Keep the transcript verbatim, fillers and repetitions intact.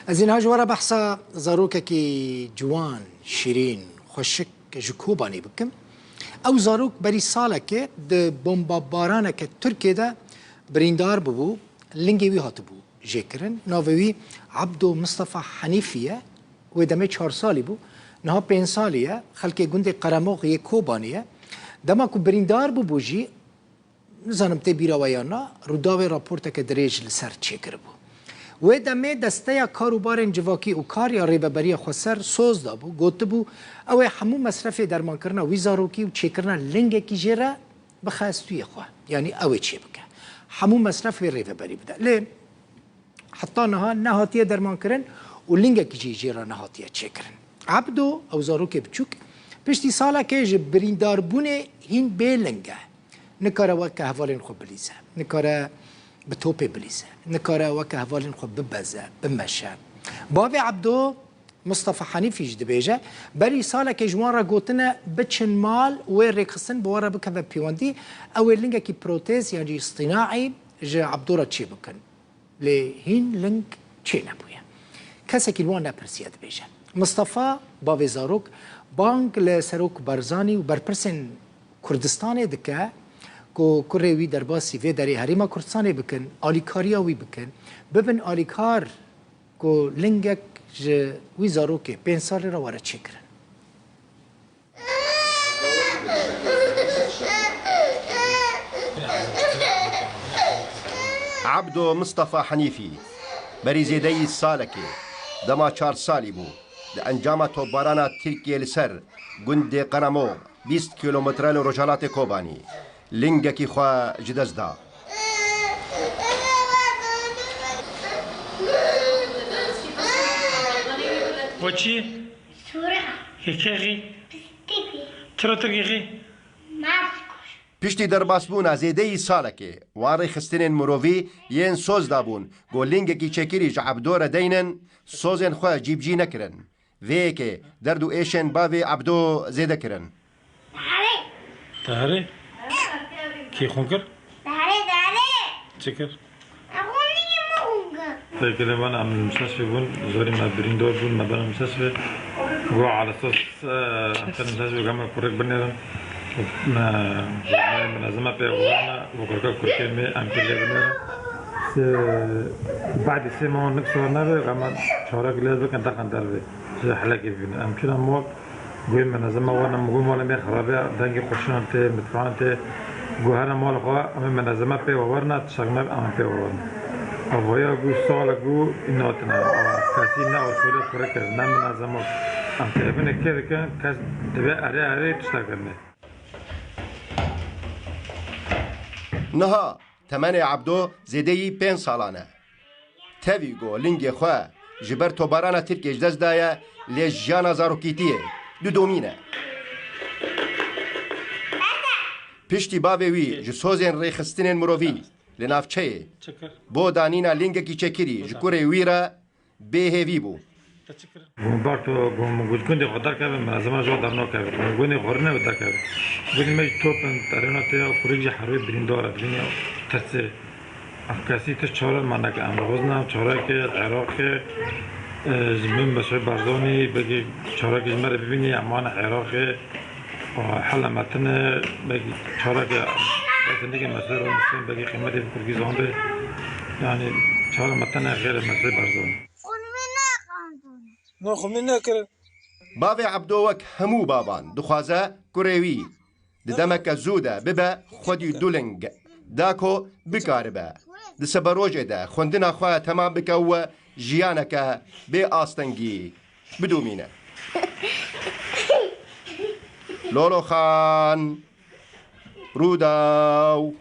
Ez ê niha ji we re behsa zarokekî ciwan, şîrîn, xweşik ji Kobanê bikim. Ew zarok berî salekê di bombabaraneke Tirkiyê de birîndar bûbû, lingê wî hatibû jêkirin. Navê wî Abdo Mistefa Henîfî ye. Wê demê çar salî bû. Niha pênc salî ye. Xelkê gundê Qeremox yê Kobanê ye. Dema ku birîndar bûbû jî, nizanim tê bîra we yan na, Rûdawê raporteke dirêj li ser çêkiribû. Wê demê desteya kar û barên civakî û kar ya Rêveberiya Xweser soz dabû, gotibû, ew ê hemû mesrefê dermankirina wî zarokî û çêkirina lingekî jê re bixe stûyê xwe, yanî ew ê çêbike. Hemû mesref wê rêveberî bide. Lê heta niha nehatiye dermankirin û lingekî jî jê re nehatiye çêkirin. Ebdo, ew zarokê biçûk, piştî salekê ji birîndarbûnê hîn bêling e. Nikare weke hevalên xwe bilîze, nikare bi topê bilîze, nikare weke hevalên xwe bibeze, bimeşe. Bavê Ebdo, Mistefa Henîfî jî dibêje, berî salekê ji wan re gotine biçin mal, wê rêkxistin bi wan re bikeve pêwendî, ew ê lingekî protez yan jî îstînaî ji Ebdo re çêbikin. Lê hîn ling çênebûye. Kesekî li wan nepirsiye, dibêje. Mistefa, bavê zarok, bang li Serok Barzanî û berpirsên Kurdistanê dike ku kurê wî derbasî vê derê Herêma Kurdistanê bikin, alîkariya wî bikin, bibin alîkar ku lingek ji wî zarokê pênc salî re were çêkirin. Ebdo Mistefa Henîfî, berî zêdeyî salekê, dema çar salî bû, di encama topbarana Tirkiyê li ser gundê Qeremox, bîst kîlometre li rojhilatê Kobanî, lingekî xwe ji dest da. Weçî? Sura. Yekexî? Piştî. Çira tirkexî? Mafkuş. Piştî derbasbûna zêdeyî salekê, wan rêxistinên mirovî yên soz dabûn, ku lingekî çêkirî ji Ebdo re deynin, sozên xwe cîbicî nekirin. Vê yekê derd û êşên bavê Ebdo zêde kirin. Tarê. Tarê? Kî xwîn kir? Tarê, tarê. Çi kir? Pêkilê van em li mistesfê bûn, zorî me birîndor bûn, me bena mistesfê. Go ala esas, eh, em tên mistesfê, ga me kurek binêrin. Me, me, me menezeme pê warna, û kurka kurkê me, em pê lê binêrin. Sê, badî sê mehan nik sor nebe, ga me çarek lê bikin, dexin dervê. Ji helekê bibînin. Em çûne mol, Guhê menezeme wana, min got, mala me xerabe, dengê qurşinan tê, mitfean tê. Got, here mala xwe, em ê menezeme pê ve werna, tiştek nebe, em ê pê ve werna. Avaya got, sala got, î natine. Ava, kesî ne asûle kure kir, ne menezeme. Em têbine kê dikin, kes dibe erê erê tiştek kirine. Niha Temenê Ebdo zêdeyî pênc salan e. Tevî ku lingê xwe ji ber tobarana Tirkiyê ji dest daye, lê jiyana zarokîtiyê didomîne. Piştî bavê wî ji sozên rêxistinên mirovî li navçeyê bo danîna lingekî çêkirî ji kurê wî re bêhêvî bû. Got, bar to, got, min got, gundê xwe derkeve, menezema ji wan dernakeve. Got, gundê xwe rine û derkeve. Got, me jî top in, terêna te ya, kurik jî herwê birîndar e, dibînî ya, tirsê. Em kesî tişt çare me neke, em dixwazin em çareke Iraqê, e, ji bin Mesûd Barzanî, belkî çareke ji me re bibînî, em wane Iraqê. Hela me tine, belkî çareke, belkî nike mesele rûniştin, belkî qîmetê bi kurdkî zande. Yani çare me tine xêre mesele Barzanî. Na xwe min nekirin. Bavê Ebdo wek hemû bavan dixwaze kurê wî di demeke zû de bibe xwedî duling, da ku bikaribe di siberojê de xwendina xwe temam bike û jiyaneke bê astengî bidomîne. Lolo Xan, Rûdaw.